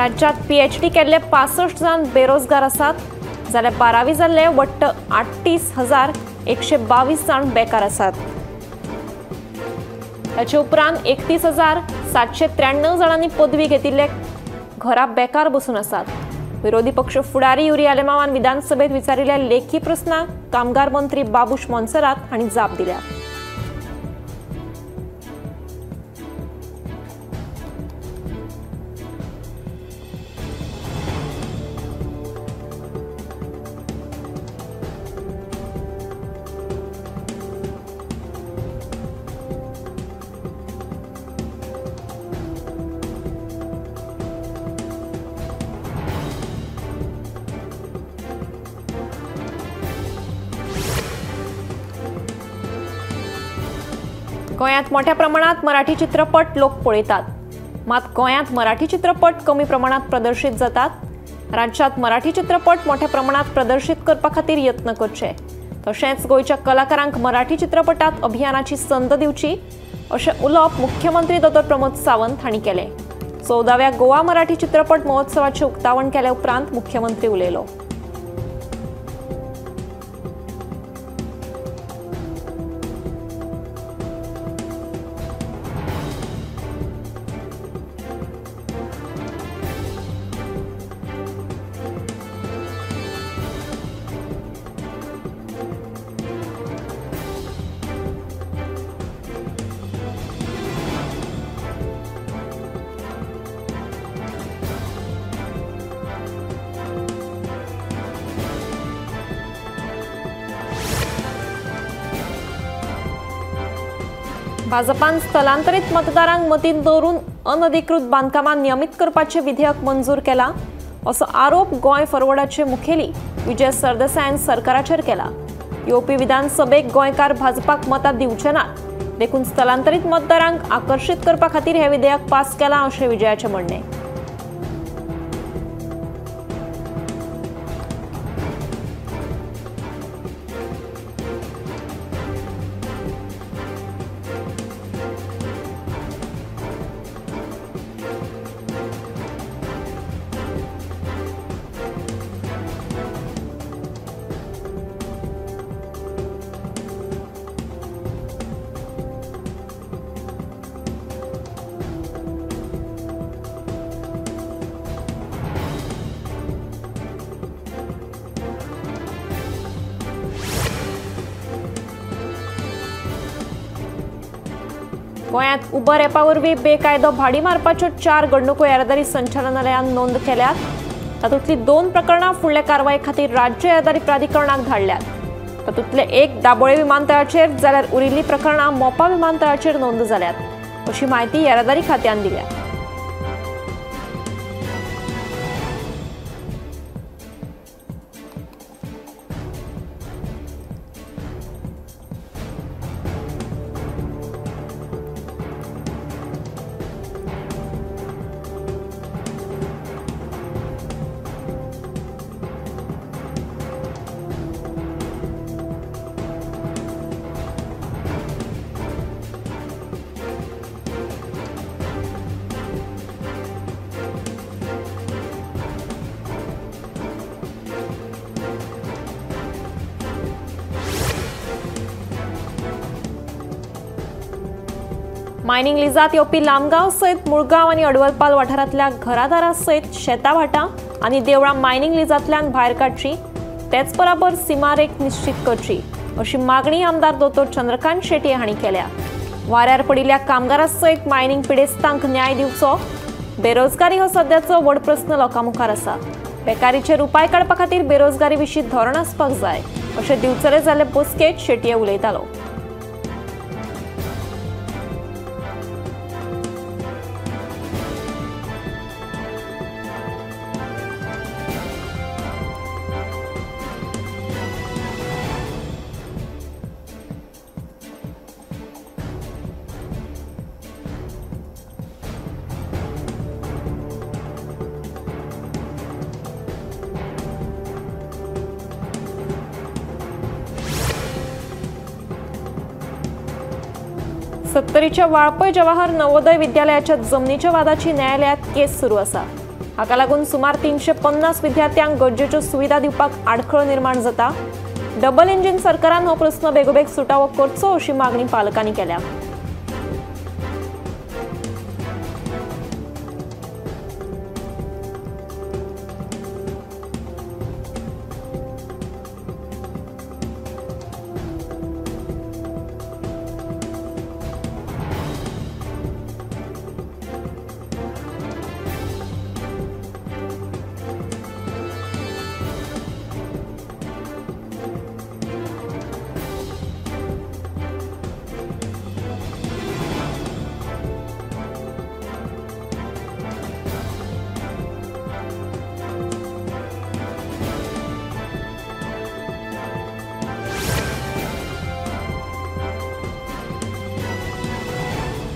राज्यात पीएचडी केल्ले 65 जाण बेरोजगार आसात, जाल्यार 12वी जाल्ले वट्ट 38,122 जाण बेकार आसात। ताचे उपरांत 31,793 जाणांनी पदवी घेतिल्ले घरा बेकार बसून आसात। विरोधी पक्ष फुडारी युरी आलेमावान विधानसभेत विचारिल्ल्या लेखी प्रस्नाक कामगार मंत्री बाबूश मोन्सेरात हांणी जाप दिल्या। गोंयांत मोठ्या प्रमाणात मराठी चित्रपट लोक पळयतात, मात गोंयांत मराठी चित्रपट कमी प्रमाणात प्रदर्शित जातात। राज्यात मराठी चित्रपट मोठ्या प्रमाणात प्रदर्शित करपा खातीर यत्न करचे, तशेंच गोंयच्या कलाकारांक मराठी चित्रपटात अभियानाची संद दिवची अशें उलोवप मुख्यमंत्री डॉ प्रमोद सावंत हांणी केलें। 14व्या गोवा मराठी चित्रपट महोत्सवाचें उक्तावण केल्या उपरांत मुख्यमंत्री उलयलो। भाजपान स्थलांतरित मतदारांक मतींत दवरून अनधिकृत बांदकामां नियमित करपाचें विधेयक मंजूर केलां असो आरोप गोंय फॉरवर्डाचे मुखेली विजय सरदेसायान सरकाराचेर केला। येवपी विधानसभेक गोंयकार भाजपाक मतां दिवचे नात, देखून स्थलांतरित मतदारांक आकर्शीत करपा खातीर हें विधेयक पास केलां अशें विजयाचें म्हणणें। गोंयांत उबर ॲपा वरवीं बेकायदो भाडी मारपाच्यो 4 घडणुको येरादारी संचालनालयान नोंद केल्यात। तातूंतली 2 प्रकरणां फुडले कारवाये खातीर राज्य येरादारी प्राधिकरणाक धाडल्यात। तातूंतले 1 दाबोळे विमानतळाचेर जाल्यार उरिल्लीं प्रकरणां मोपा विमानतळाचेर नोंद जाल्यात अशी म्हायती येरादारी खात्यान दिल्या। मायनिंग लिजात येवपी लामगांव सयत मुळगांव आनी अडवलपाल वाठारांतल्या घरादारा सयत शेतां भाटां आनी देवळां मायनिंग लिजांतल्यान भायर काडची, तेच बराबर सीमारेख निश्चित करची अशी मागणी आमदार दोतोर चंद्रकांत शेट्ये हांणी केल्या। वाऱ्यार पडिल्ल्या कामगारां सयत मायनिंग पिडेस्तांक न्याय दिवचो। बेरोजगारी हो सद्याचो व्हड प्रस्न लोकां मुखार आसा। बेकारीचेर उपाय काडपा खातीर बेरोजगारी विशीं धोरण आसपाक जाय अशें दिवचले जाल्ले बसकेंत शेट्ये उलयतालो। सत्तरीच्या वाळपय जवाहर नवोदय विद्यालयाच्या जमनीच्या वादाची न्यायालयात केस सुरू आसा। हाका लागून सुमार 350 विद्यार्थ्यांक गरजेच्यो सुविधा दिवपाक आडखळ निर्माण जाता। डबल इंजिन सरकारान हो प्रस्न बेगोबेग सुटावो करचो अशी मागणी पालकांनी केल्या।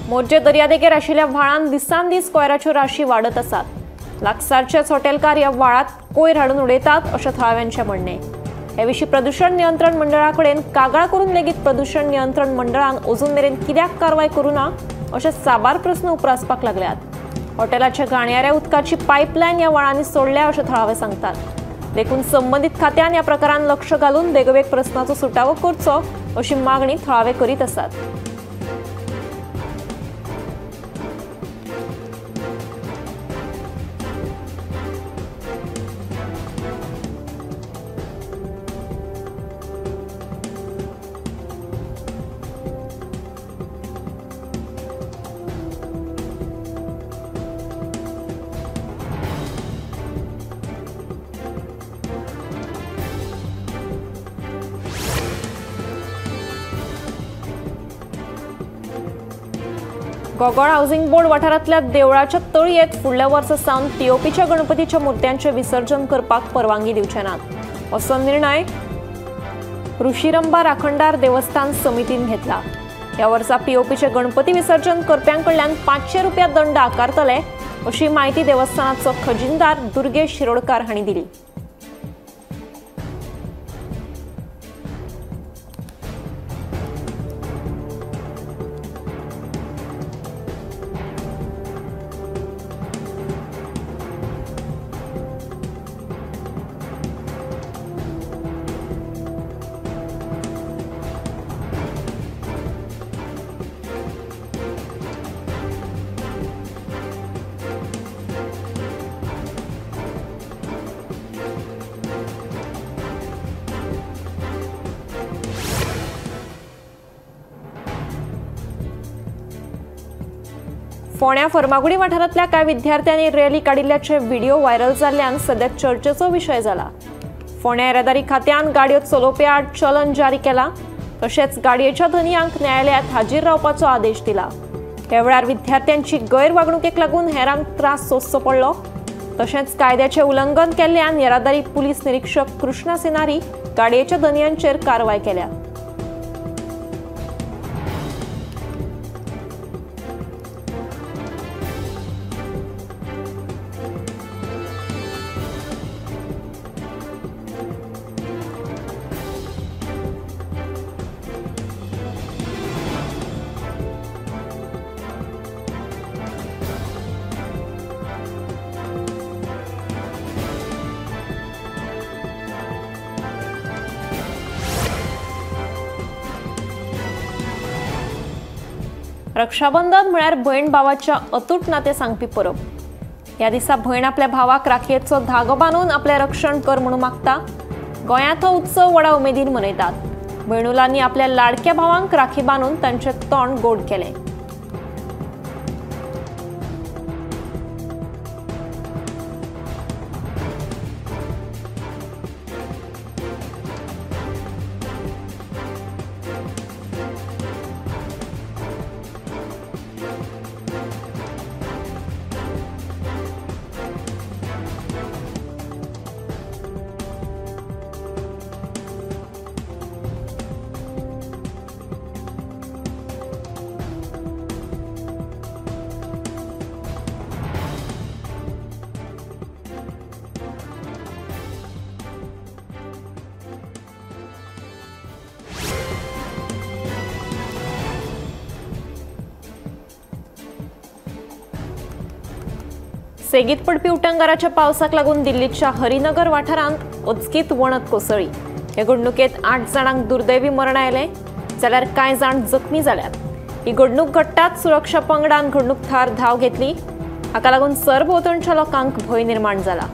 मोरजे दर्यादेगेर आशिल्ल्या व्हाळांत दिसान दीस कोयराच्यो राशी वाडत आसात। लागसारचेच हॉटेलकार ह्या व्हाळांत कोयर हाडून उडयतात अशें थळाव्यांचें म्हणणें। हे विशीं प्रदूषण नियंत्रण मंडळा कडेन कागाळ करून लेगीत प्रदूषण नियंत्रण मंडळान अजून मेरेन कित्याक कारवाय करूं ना अशे साबार प्रस्न उप्रासपाक लागल्यात। हॉटेलाच्या घाणयाऱ्या उदकाची पायपलायन ह्या व्हाळांनी सोडल्या अशें थळावे सांगतात। देखून संबंदीत खात्यान ह्या प्रकारान लक्ष घालून बेगोबेग प्रस्नाचो सुटावो करचो अशी मागणी थळावे करीत आसात। गोगोळ हाऊसिंग बोर्ड वाठारांतल्या देवळाच्या तळयेंत फुडल्या वर्सा सावन पीओपीच्या गणपतीच्या मुर्त्यांचें विसर्जन करपाक परवानगी दिवचे नात असो निर्णय ऋषिरंबा राखणदार देवस्थान समितीन घेतला। ह्या वर्सा पीओपीचे गणपती विसर्जन करप्यां कडल्यान 500 रुपया दंड आकारतले अशी माहिती देवस्थानाचो खजिनदार दुर्गेश शिरोडकार हांणी दिली। फोण्या फर्मागुडी वाठारांतल्या कांय विद्यार्थ्यांनी रॅली काडिल्ल्याचे व्हिडिओ व्हायरल जाल्ल्यान सध्या चर्चेचो विशय जाला। फोण्या येरादारी खात्यान गाडयो चलोवप्या आड चलन जारी केला, तशेंच गाडयेच्या धनयांक न्यायालयांत हाजीर रावपाचो आदेश दिला। ह्या वेळार विद्यार्थ्यांची गैरवागणुकेक लागून हेरांक त्रास सोंसचो पडलो। तशेंच कायद्याचें उल्लंघन केल्ल्यान येरादारी पुलीस निरीक्षक कृष्णा सिनारी गाडयेच्या धनयांचेर कारवाय केल्या। रक्षाबंधन म्हळ्यार भयण भावाच्या अतूट नातें सांगपी परब। ह्या दिसा भयण आपल्या भावाक राखयेचो धागो बांदून आपलें रक्षण कर म्हणून मागता। गोंयांत हो उत्सव व्हडा उमेदीन मनयतात। भयणुलांनी आपल्या लाडक्या भावांक राखी बांदून तांचें तोंड गोड केलें। सेगीत पडपी उटंगाराच्या पावसाक लागून दिल्लीच्या हरिनगर वाठारांत अचकीत वणत कोसळ्ळी. हे घडणुकेत 8 जाणांक दुर्दैवी मरण आयलें जाल्यार कांय जाण जखमी जाल्यात. ही घडणूक घडटात सुरक्षा पंगडान घडणूक थळार धांव घेतली. हाका लागून सरभोंवतणच्या लोकांक भंय निर्माण जाला.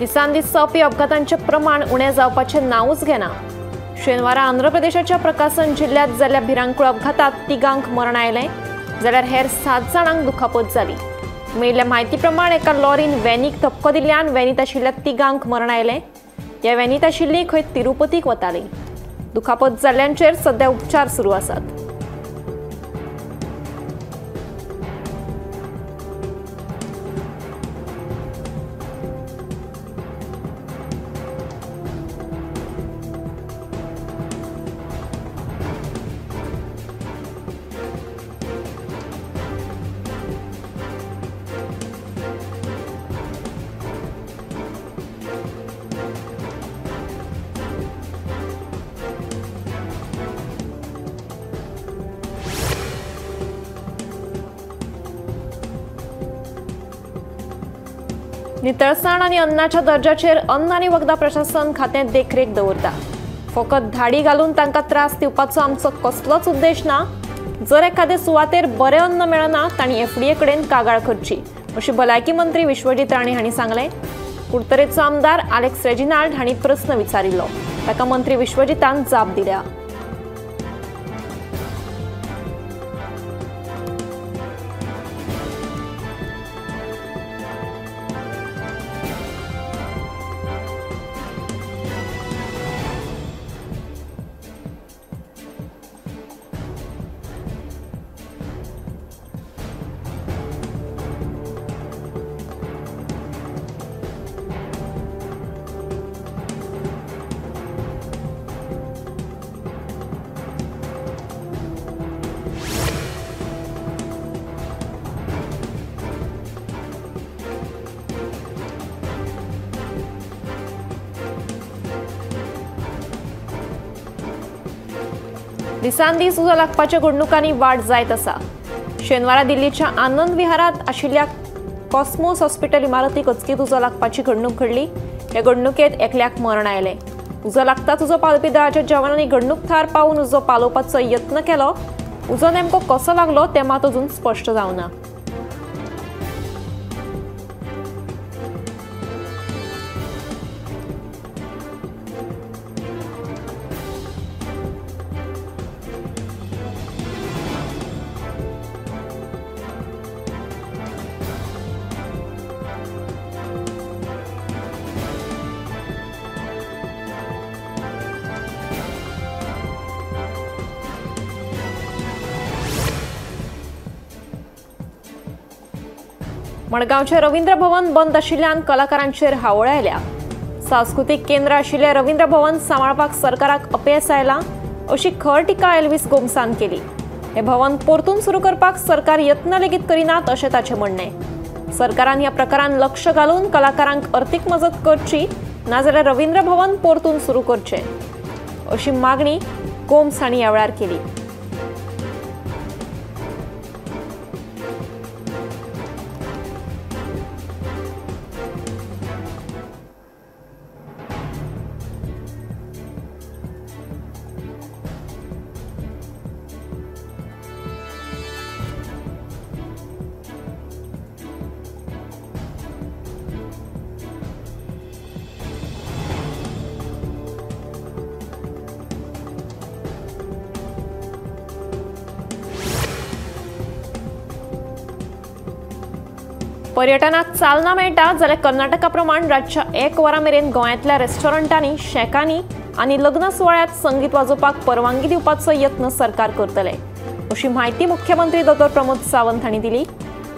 दिसान दीस जावपी अपघातांचें प्रमाण उणें जावपाचें नांवूच घेना. शेनवारा आंध्र प्रदेशाच्या प्रकासन जिल्ल्यांत जाल्ल्या भिरांकूळ अपघातांत 3 मरण आयलें जाल्यार हेर 7 जाणांक दुखापत जाली. मेळिल्ल्या म्हायती प्रमाण एका लॉरीन व्हॅनीक धपको दिल्ल्यान व्हॅनीत आशिल्ल्या 3 मरण आयलें. ह्या व्हॅनीत आशिल्ली खंय तिरुपतीक वताली. दुखापत जाल्ल्यांचेर सध्या उपचार सुरू आसात. नितळसाण आनी अन्नाच्या दर्जाचेर अन्न आनी वखदां प्रशासन खातें देखरेख दवरता. फकत धाडी घालून तांकां त्रास दिवपाचो आमचो कसलोच उद्देश ना. जर एखादे सुवातेर बरें अन्न मेळना तांणी एफडीए कडेन कागाळ करची अशी भलायकी मंत्री विश्वजीत राणे हांणी सांगलें. कुडतरेचो आमदार आलेक्स रेजिनाल्ड हांणी प्रस्न विचारिल्लो, ताका मंत्री विश्वजीतान जाप दिल्या. दिसान दीस उजो लागपाच्या घडणुकांनी वाड जायत आसा. शेनवारा दिल्लीच्या आनंद विहारांत आशिल्ल्या कॉस्मोस हॉस्पिटल इमारतीक अचकीत उजो लागपाची घडणूक घडली. हे घडणुकेत एकल्याक मरण आयलें. उजो लागताच उजो पालोवपी दळाच्या जवानांनी घडणूक थळार पावून उजो पालोवपाचो यत्न केलो. उजो नेमको कसो लागलो तें मात अजून स्पश्ट जावना. मडगांवचे रवींद्र भवन बंद आशिल्ल्यान कलाकारांचेर हावळ आयल्या. सांस्कृतीक केंद्र आशिल्लें रवींद्र भवन सांबाळपाक सरकाराक अपेस आयला अशी खर टिका एल्विस गोम्सान केली. हें भवन परतून सुरू करपाक सरकार यत्न लेगीत करिनात अशें ताचें म्हणणें. सरकारान ह्या प्रकारान लक्ष घालून कलाकारांक अर्थीक मजत करची, नाजाल्यार रवींद्र भवन परतून सुरू करचें अशी मागणी गोम्स हांणी ह्या वेळार केली. पर्यटनाक चालना मेळटा जाल्यार कर्नाटका प्रमाण रातच्या 1 वरां मेरेन गोंयांतल्या रेस्टॉरंटांनी, शेकांनी आनी लग्न सुवाळ्यांत संगीत वाजोवपाक परवानगी दिवपाचो यत्न सरकार करतले अशी म्हायती मुख्यमंत्री डॉ प्रमोद सावंत हांणी दिली।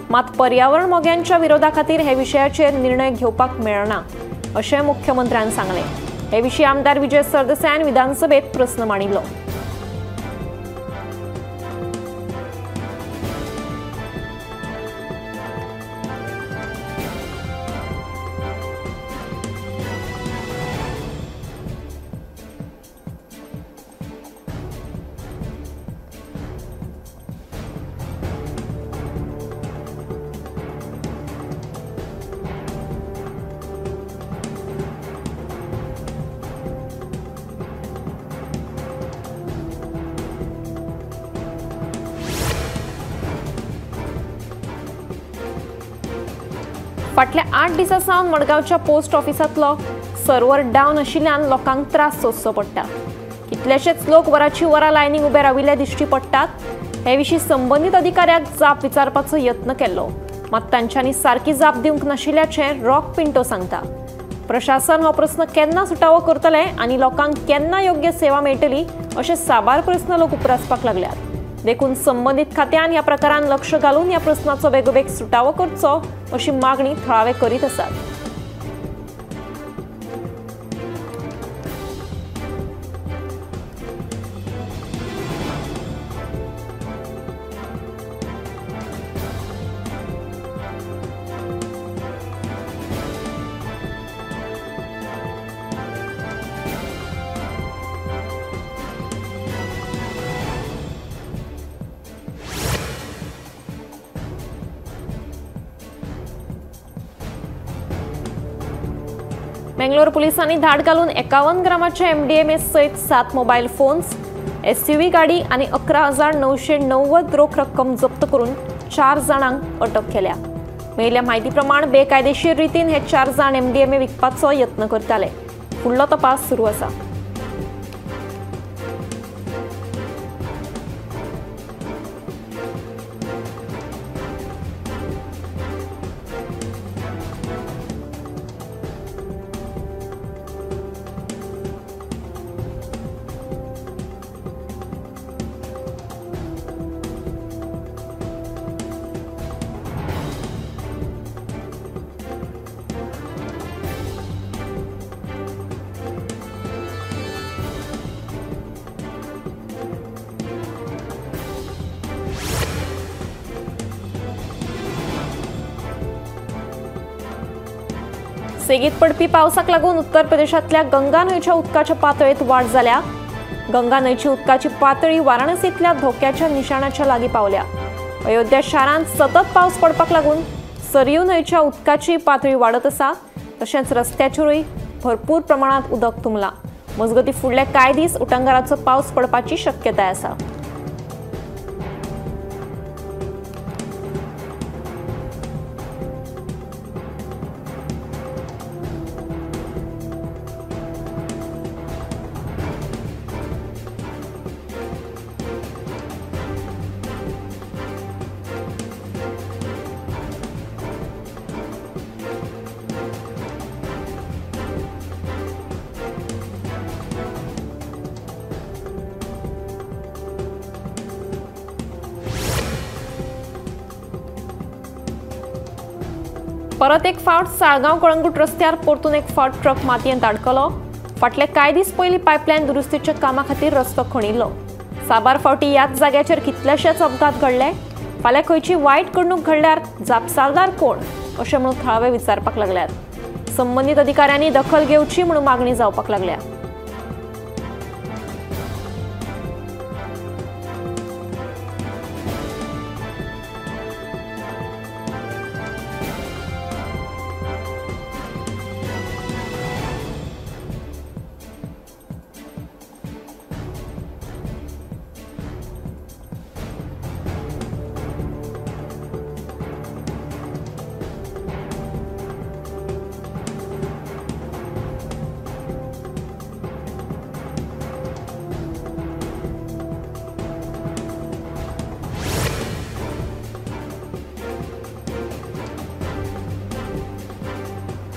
मात पर्यावरण मोग्यांच्या विरोधा खातीर हे विशयाचेर निर्णय घेवपाक मेळना अशें मुख्यमंत्र्यान सांगलें। हे विशीं आमदार विजय सरदेसायान विधानसभेत प्रस्न मांडिल्लो। फाटल्या 8 दिसां सावन मडगांवच्या पोस्ट ऑफिसांतलो सर्वर डावन आशिल्ल्यान लोकांक त्रास सोंसचो पडटा। कितलेशेच लोक वराची वरां लायनीक उबे राविल्ले दिश्टी पडटात। हे विशीं संबंदीत अधिकाऱ्याक जाप विचारपाचो यत्न केल्लो, मात तांच्यांनी सारकी जाप दिवंक नाशिल्ल्याचें रॉक पिंटो सांगता। प्रशासन हो प्रस्न केन्ना सुटावो करतले आनी लोकांक केन्ना योग्य सेवा मेळटली अशे साबार प्रस्न लोक उप्रासपाक लागल्यात। देखून संबंदीत खात्यान ह्या प्रकारान लक्ष घालून ह्या प्रस्नाचो बेगोबेग सुटावो करचो अशी मागणी थळावे करीत आसात। बेंगलोर पुलिसांनी धाड घालून 51 ग्रामाचे एमडीएमए सयत 7 मोबायल फोन्स, एसयूव्ही गाडी आनी 11,990 रोख रक्कम जप्त करून 4 जाणांक अटक केल्या। मेळिल्ल्या म्हायती प्रमाण बेकायदेशीर रितीन हे 4 जाण एमडीएमए विकपाचो यत्न करताले। फुडलो तपास सुरू आसा। सेगीत पडपी पावसाक लागून उत्तर प्रदेशांतल्या गंगा न्हंयच्या उदकाच्या पातळेंत वाड जाल्या। गंगा न्हंयची उदकाची पातळी वाराणसींतल्या धोक्याच्या निशाणाच्या लागीं पावल्या। अयोध्या शारांत सतत पावस पडपाक लागून सरयू न्हंयच्या उदकाची पातळी वाडत आसा। तशेंच रस्त्याचेरूय भरपूर प्रमाणांत उदक तुंबलां। मजगतीं फुडले कांय दीस उटंगाराचो पावस पडपाची शक्यताय आसा। परत एक फावट साळगांव कळंगूट रस्त्यार परतून एक फावट ट्रक मातयेंत आडकलो। फाटले कांय दीस पयलीं पायपलायन दुरुस्तीच्या कामा खातीर रस्तो खणिल्लो। साबार फावटी ह्याच जाग्याचेर कितलेशेच अपघात घडले। फाल्यां खंयची वायट घडणूक घडल्यार जापसालदार कोण अशें म्हणून थळावे विचारपाक लागल्यात। संबंदीत अधिकाऱ्यांनी दखल घेवची म्हणून मागणी जावपाक लागल्या।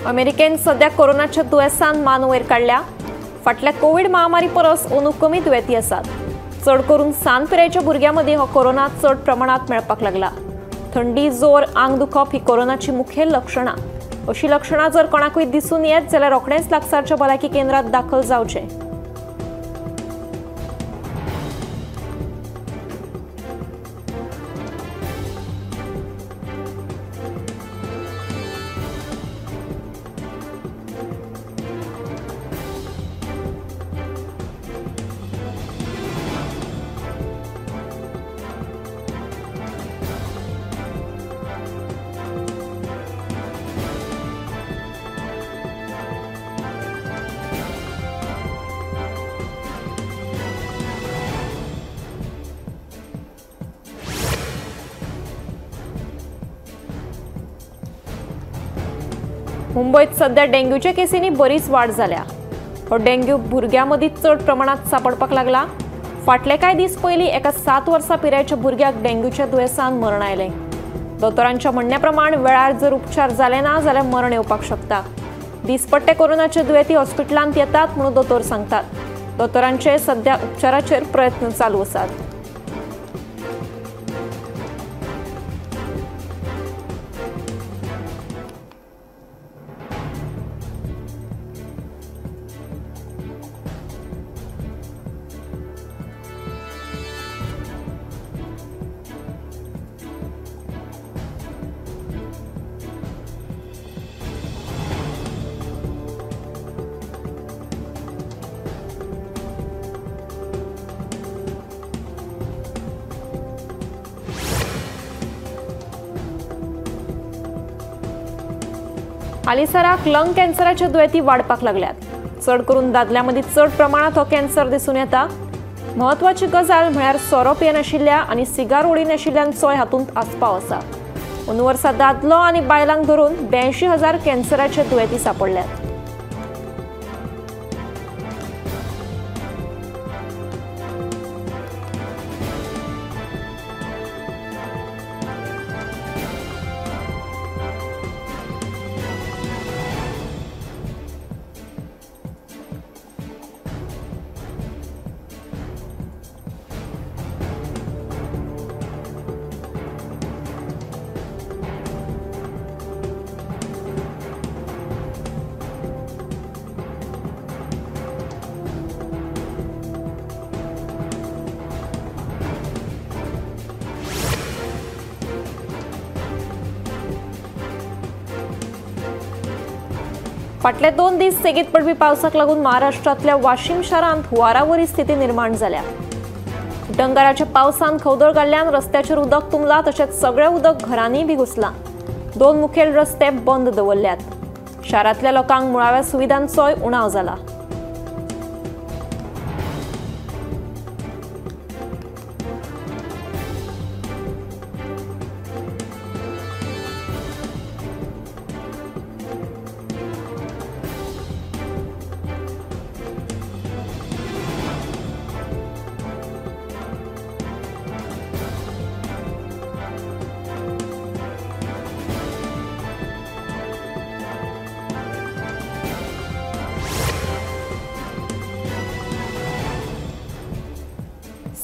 अमेरिकेन सध्या कोरोनाच्या दुयेंसान मान वयर काडल्या. फाटल्या कोवीड महामारी परस अंदू कमी दुयेंती आसात. चड करून सान पिरायेच्या भुरग्यां मदीं हो कोरोना चड प्रमाणांत मेळपाक लागला. थंडी, जोर, आंग दुखप ही कोरोनाची मुखेल लक्षणां. अशी लक्षणां जर कोणाकूय दिसून येत जाल्यार रोखडेंच लागसारच्या भलायकी केंद्रात दाखल जावचें. मुंबईत सध्या डेंग्यूच्या केसींनी बरीच वाड जाल्या. हो डेंग्यू भुरग्यां मदीं चड प्रमाणांत सांपडपाक लागला. फाटले कांय दीस पयलीं एका 7 वर्सां पिरायेच्या भुरग्याक डेंग्यूच्या दुयेंसान मरण आयलें. दोतोरांच्या म्हणण्या प्रमाण वेळार जर उपचार जाले ना जाल्यार मरण येवपाक शकता. दिसपट्टे कोरोनाचे दुयेंती हॉस्पिटलांत येतात म्हणून दोतोर सांगतात. दोतोरांचे सध्या उपचाराचेर प्रयत्न चालू आसात. हालींसराक लंग कॅन्सराच्यो दुयेंती वाडपाक लागल्यात. चड करून दादल्यां मदीं चड प्रमाणांत हो कॅन्सर दिसून येता. म्हत्वाची गजाल म्हळ्यार सोरो पियेनाशिल्ल्या आनी सिगार ओडिनाशिल्ल्यांचोय हातूंत आस्पाव आसा. अंदू वर्सा दादलो आनी बायलांक धरून 82,000 कॅन्सराचे दुयेंती सांपडल्यात. फाटले 2 दीस सेगीत पडपी पावसाक लागून महाराष्ट्रांतल्या वाशिम शारांत हुंवारावरी स्थिती निर्माण जाल्या. उटंगाराच्या पावसान खवदळ घाल्ल्यान रस्त्याचेर उदक तुंबलां, तशेंच सगळें उदक घरांनी बी घुसलां. 2 मुखेल रस्ते बंद दवरल्यात. शारांतल्या लोकांक मुळाव्या सुविधांचोय उणाव जाला.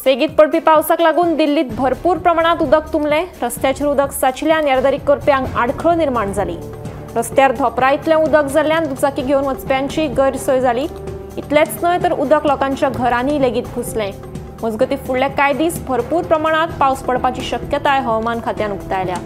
सेगीत पडपी पावसाक लागून दिल्लीत भरपूर प्रमाणात उदक तुंबलें. रस्त्याचेर उदक साचिल्ल्यान येरादारी करप्यांक आडखळ निर्माण जाली. रस्त्यार धोपरा इतलें उदक जाल्ल्यान दुचाकी घेवन वचप्यांची गैरसोय जाली. इतलेंच न्हय तर उदक लोकांच्या घरांनी लेगीत घुसलें. मजगतीं फुडले कांय दीस भरपूर प्रमाणात पावस पडपाची शक्यताय हवामान खात्यान उक्तायल्या.